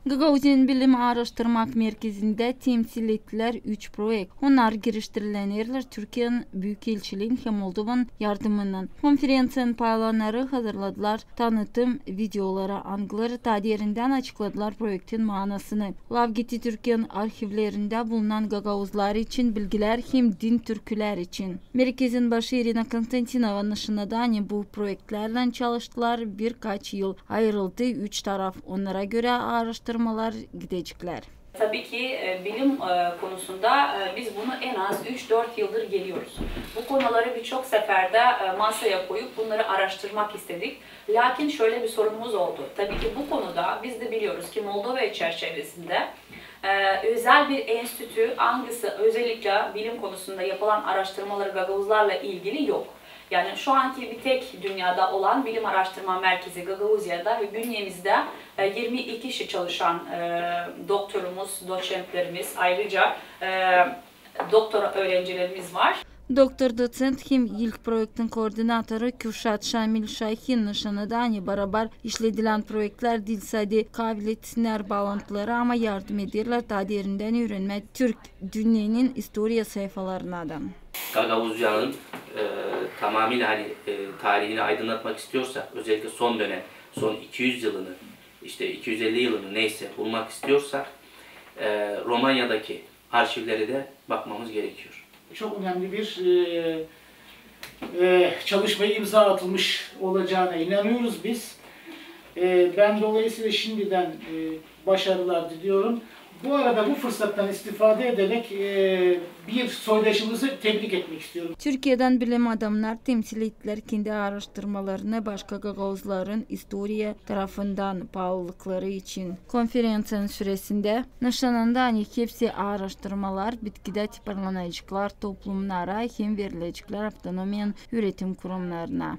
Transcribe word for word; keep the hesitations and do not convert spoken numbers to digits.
Gagauziyanın bilim aaraştırmak merkezindä temsil ettilär üç proekt. Onnar geliştirilerlär Türkiyänin Büükelçiliin hem Moldovanın yardımınnan. Konferenţiyanın paylanları hazırladılar tanıtım videoları, angıları taa derindän açıkladılar proektin maanasını. Lafgetti Türkiyänin arhivlerindä bulunan gagauzlar için bilgilär hem din türkülär için. Merkezin başı İrina Konstantinova nışannadı, ani bu proektlärlän çalıştılar birkaç yıl. Ayırıldı üç taraf. Onnara görä aaraştırmalar gideceklär. Tabii ki, e, bilim, e, konusunda, e, biz bunu en az üç-dört yıldır geliyoruz. Bu konuları birçok seferde, e, masaya koyup bunları araştırmak istedik. Lakin şöyle bir sorunumuz oldu. Tabii ki bu konuda biz de biliyoruz ki Moldova çerçevesinde, e, özel bir enstitü, angısı özellikle bilim konusunda yapılan araştırmaları gagauzlarla ilgili yok. Yani şu anki bir tek dünyada olan bilim araştırma merkezi Gagauziyada ve bünyemizdä, e, yirmi iki kişi çalışan, e, doktorumuz, doçentlerimiz, ayrıca, e, doktora öğrencilerimiz var. Doktor-doţent hem ilk proektin koordinatoru Kürşat Şamil Şahin nışannadı, ani barabar işledilän proektlär diil sade kaabil etsinär baalantıları, ama yardım ederlär taa derindän üürenmää türk dünnenin istoriya sayfalarına da. Gagauziyanın, e, tamamıyla, hani, e, tarihini aydınlatmak istiyorsak, özellikle son dönem, son iki yüz yılını, işte iki yüz elli yılını neyse bulmak istiyorsak, e, Romanya'daki arşivleri de bakmamız gerekiyor. Çok önemli bir, e, e, çalışmaya imza atılmış olacağına inanıyoruz biz. E, ben dolayısıyla şimdiden, e, başarılar diliyorum. Bu arada bu fırsattan istifade ederek, e, bir soydaşımızı tebrik etmek istiyorum. Türkiyädän bilim adamnar temsil ettilär kendi aaraştırmalarını başka gagauzların istoriya tarafından paalılıkları için. Konferenţiyanın süresindä nışannadı, ani hepsi aaraştırmalar bitkidä tiparlanaceklar toplumnara hem verileceklär avtonomiyanın üüretim kurumnarına.